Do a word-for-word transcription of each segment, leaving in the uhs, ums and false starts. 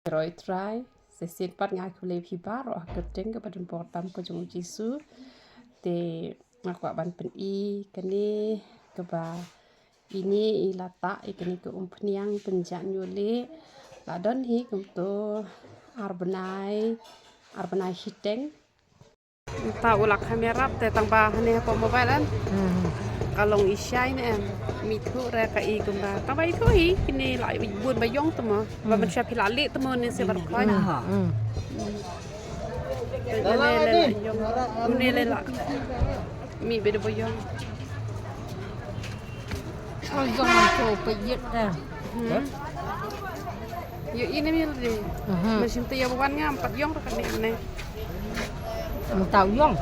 Roi trai, shisien pat nga ai khublei phi baroh ha ka kyrteng kaba donbor tam ka jong u Jisu. Te nga kwah ban pyni kane kaba ine i la tah ïa kane ka umphniang pynjah ñiuh lieh. La don hi kumto ar bnai, ar bnai shiteng. Mynta u la kham ïarap te tang ba hane hapoh mobile em. Ka long i shai ne em. Mithuh re ka i kumba. Tang ba ithuh hi kine la bun ba ïong te mo. Ba mynshuwa phi la lieh te mo ne se bar khoi. Une le la ïong. Une le la. Mi be de ba ïong. Ïong ko pe yet da. Ïoh ine mi de. Mynsiem te ïa ba wan ngam pat ïong ra kane ne. Mynta u ïong.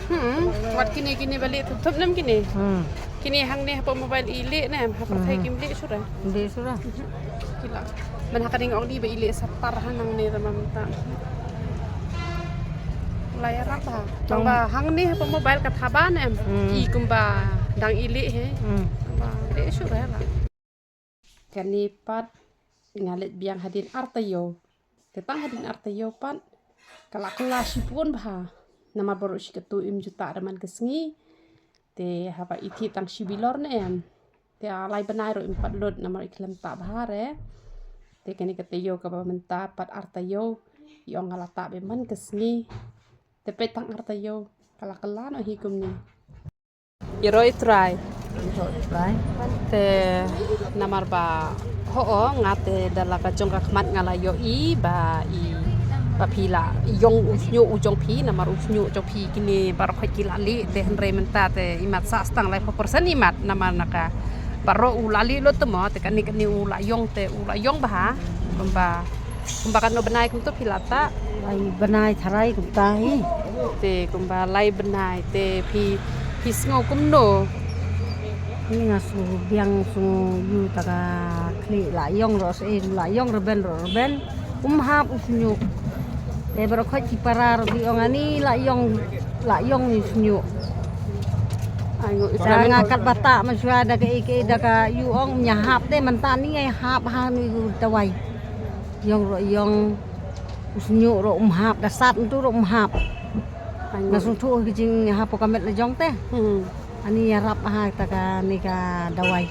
Hmm. Wat kine kine ba lieh thup thup nem kine. Hmm. Kine hangne hapoh mobile i lieh nem, ha pyrthei kim lieh shuh ra. Lieh shuh ra. Ki la. Man ha ka ding ong di ba i lieh satar hangne ra ma mynta. La ïarap ha. Tang ba hangne hapoh mobile ka thaban em. Hmm. I kumba dang i lieh he. Hmm. Ba lieh shuh ra la. Kane pat nga leit biang hadien ar taïew. Te tang hadien ar taïew pat ka la kylla shibun bha. Namar baroh shi katto im ju tah da man ka sngi. Te haba i thied tang shi bilor ne em. Te a lai bnai ruh im pat lut namar i khlem tah bha re. Te kane ka taïew kaba mynta pat ar taïew. I ong nga la tah beit man ka sngi. Te peit tang ar taïew ka la kylla noh hi kumne. Ïaroh i trai. Ïaroh i trai. Te namar ba ho nga te da la ka jong ka khmat nga la ïohi ba i ba phi la ïong u shñiuh u jong phi namar u shñiuh jong phi kine baroh khoit ki la lieh te hynrei mynta te imat sah stang laiphew percent imat namar na ka baroh u la lieh lut te mo te kane kane u la ïong te u la ïong bha kumba Kumba katno bnai kumto phi la tah? Lai bnai tharai kumta hi. Te kumba lai bnai te phi phi sngew kumno? Ni nga sngew biang sngew ïu ta ka khlieh la ïong roh se la ïong rben roh rben. Um hap u shñiuh. Te baroh khoit ki para ruh ki ong ani la ïong la ïong ni shñiuh. Ai ngo. Sa nga kat ba tah ma shwa da ka i ka i da ka ïu ong nya hap te mynta ni ngai hap ha ni u dawai. Ïong ruh ïong u shñiuh ruh um hap da sat ntu ruh um hap. Nga sngewthuh ki jing hapoh ka met la jong te. Hmm. Ani ïarap ha ta ka ni ka dawai.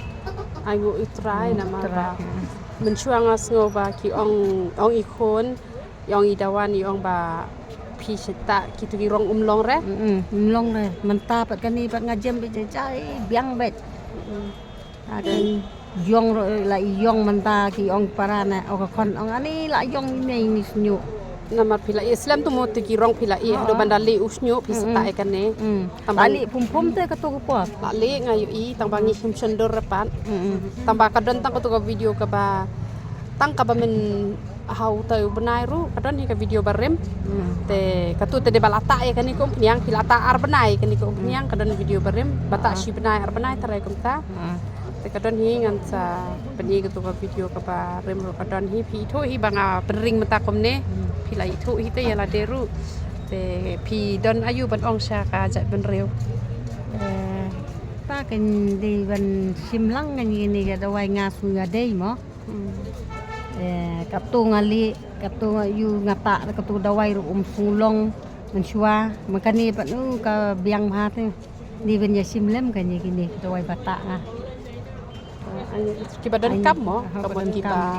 Ai ngo i trai namar ba. Mynshuwa nga sngew ba ki ong ong i khun ong i dawan i ong ba phi shita ki tu ki rong um long re. Mm, um long re. Mynta pat kani pat nga jem bit jai biang bit. Ïong ro la ïong mynta ki ong para na o ka khon ong ani la ïong ni ni shñiuh. Namar phi la i slem tu mo tu ki rong phi la i hado banda li u shñiuh phi sata e kane. Tang ba li phum phum te ka tu ko por. La li nga ïohi tang ba ngi shim shon dor repat. Tang ba ka don tang ka tu ka video ka ba tang ka ba men hau ta u bnai ru ka don hi ka video ba rim. Te ka tu te de ba la ta e kane ko pniang phi la ta ar bnai kane ko pniang ka don video ba rim ba ta shi bnai ar bnai tarai kumta. Te ka don hi ngan sa pyni ka tu ka video ka ba rim ru ka don hi phi thu hi ba nga pynring mynta kumne. Phi la i thu hi te ïa la de ru te phi don ayu ban ong sha ka jait ban riu. Eh, ta kan dei ban shim lang kan ïa ni ka dawai nga su nga dei mo. Eh, katu nga li katu nga yu nga ta katu dawai ru um sung long. Mynshuwa ma kane pat u ka biang bha te. Ni ban ïa shim lem ka ni kini ka dawai ba ta nga. Ki ba don kam mo, kam mo ki ba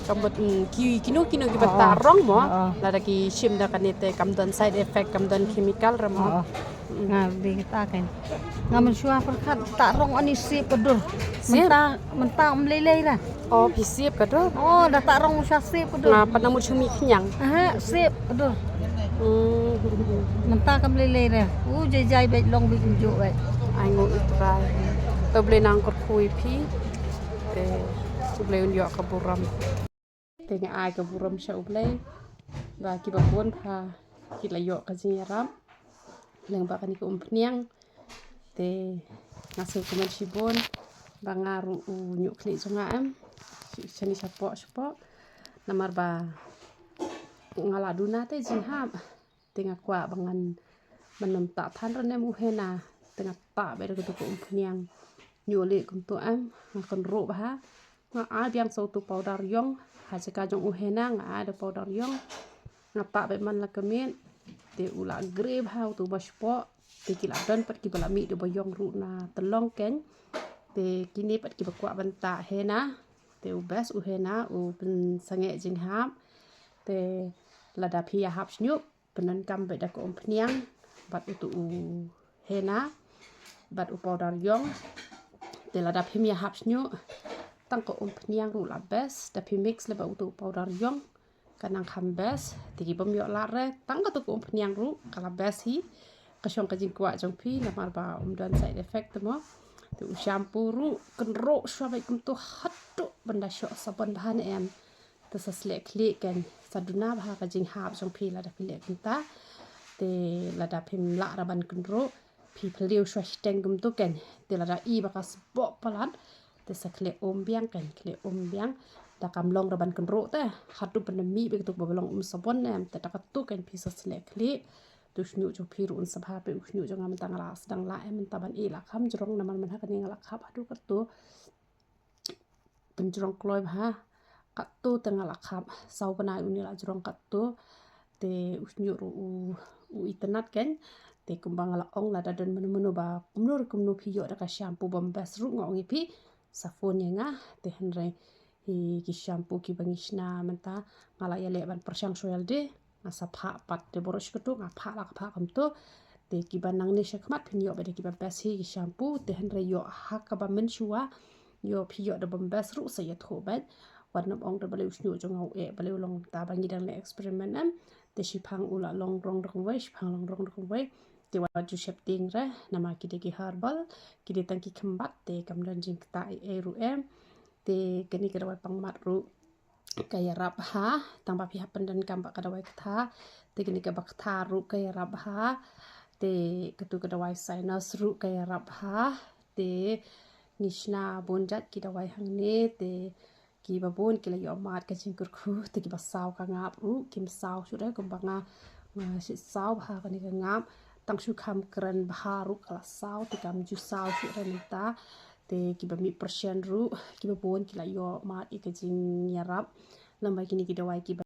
kam mo ki kino kino ki ba ta rong mo. Lada ki shim da kane te kam don side effect kam don chemical re mo. Nga bi ta kan. Nga mynshuwa pyrkhat ta rong ani sip ka dur. Mynta mynta um lei lei la. Oh, phi sip ka dur. Oh, da ta rong sha sip ka dur. Nga pat na mut shumi khñiang. Aha, sip ka dur. Mynta kam lei lei re. U jai jai beit long beit ju beit. Ai ngo i trai. To blei nang kyrkhu i phi. Te to blei un ïoh ka burom. Te nga ai ka burom sha u Blei ba ki ba bun ha ki la ïoh ka jingïarap. Leng ba kani ka um pniang. Te nga sngewkmen shibun ba nga ruh u ñiuh khlieh jong nga em shani shapoh shapoh namar ba nga la duna te jinghap te nga kwah ba ngan man nam ta than rnem u hena te nga ta ba ka tu ka um pniang ñiuh le kum tu em nga kan ruh ba ha Nga ai biang sa utu powder yong ha jaka jong u henna, nga ai da powder yong. Nga tah beit man la ka miet. Te u la grey bha utu ba shapoh. Te ki la don pat kiba la mih da ba yong ruh na tylong kein. Te kine pat kiba kwah ban tah henna. Te u best u henna, u pynsangeh jinghap. Te lada phi ïa hap shñiuh, pyndonkam beit da ka umphniang bad utu u henna bad u powder yong. Te lada phim ïa hap shñiuh, tang ka umphniang ruh la best. Da phi mix leh bad utu u powder yong, ka nang kham best. Te ki bym ïoh lad re, tang katu ka umphniang ruh ka la best hi. Ka shong ka jingkwah jong phi, namar ba um don side effect te mo. Te u shampoo ruh kynroh shuwa beit kumtu haduh ban da shoh sabon bha ne em. Te sa sleh khlieh kein, sa duna bha ka jinghap jong phi lada phi leh kumta. Te lada phim lah re ban kynroh, phi phylliew shuwa shiteng kumtu kein. Te lada i ba ka sboh palat, te sa khlieh um biang kein, khlieh um biang. Da kam long re ban kynroh te, haduh ban da mih beit katu ba long um sabon ne em, te da katu kein phi sa sleh khlieh. Te u shñiuh jong phi ruh un sa bha beit, u shñiuh jong nga mynta nga la sdang lah em mynta ban ïeh la kham jrong, namar mynha kane nga la khap haduh katu. Pynjrong kloi bha. Katu te nga la khap saw bnai une la jrong katu. Te u shñiuh ruh u, u itynnad kein. Te kumba nga la ong, lada don mano mano ba kumno re kumno phi ïoh da ka shampoo bym best ruh, nga ong ïa phi, sa phone ïa nga. Te hynrei hi ki shampoo kiba ngi shna mynta, nga la ïaleh ban pyrshang shuwa ïalade. Nga sa phah pat, te baroh shi katta nga phah la ka phah kumtu. Te kiba nangne shakhmat phin ïoh beit da kiba best hi ki shampoo. Te hynrei ïoh ha kaba mynshuwa, ïoh phi ïoh da bym best ruh sa ïathuh beit. Wat nym ong da balei u shñiuh jong nga u eh, balei u long ta, ba ngi dang leh experiment em. Te shiphang u la long rong da kawei, shiphang long rong da kawei. Te wat ju sheptieng re, namar ki dei ki herbal, ki dei tang ki khymbat, te kam don jingktah ei ei ruh em. Te kane ka dawai pangmat ruh ka ïarap bha, tang ba phi hap pyndonkam bad ka dawai ktha. Te kane kaba ktha ruh ka ïarap bha. Te katu ka dawai sinus ruh ka ïarap bha. Te ngi shna bun jait ki dawai hangne, te kiba bun ki la ïoh mad ka jingkyrkhu, te kiba saw ka ngap ruh, kim saw shuh re kumba nga, nga shu saw bha kane ka ngap, tang shu kham kren bha ruh ka la saw, te kam ju saw shuh re mynta. Te kiba mih pyrshah ruh, kiba bun ki la ïoh mad ïa ka jingïarap. Lem bad kine ki dawai kiba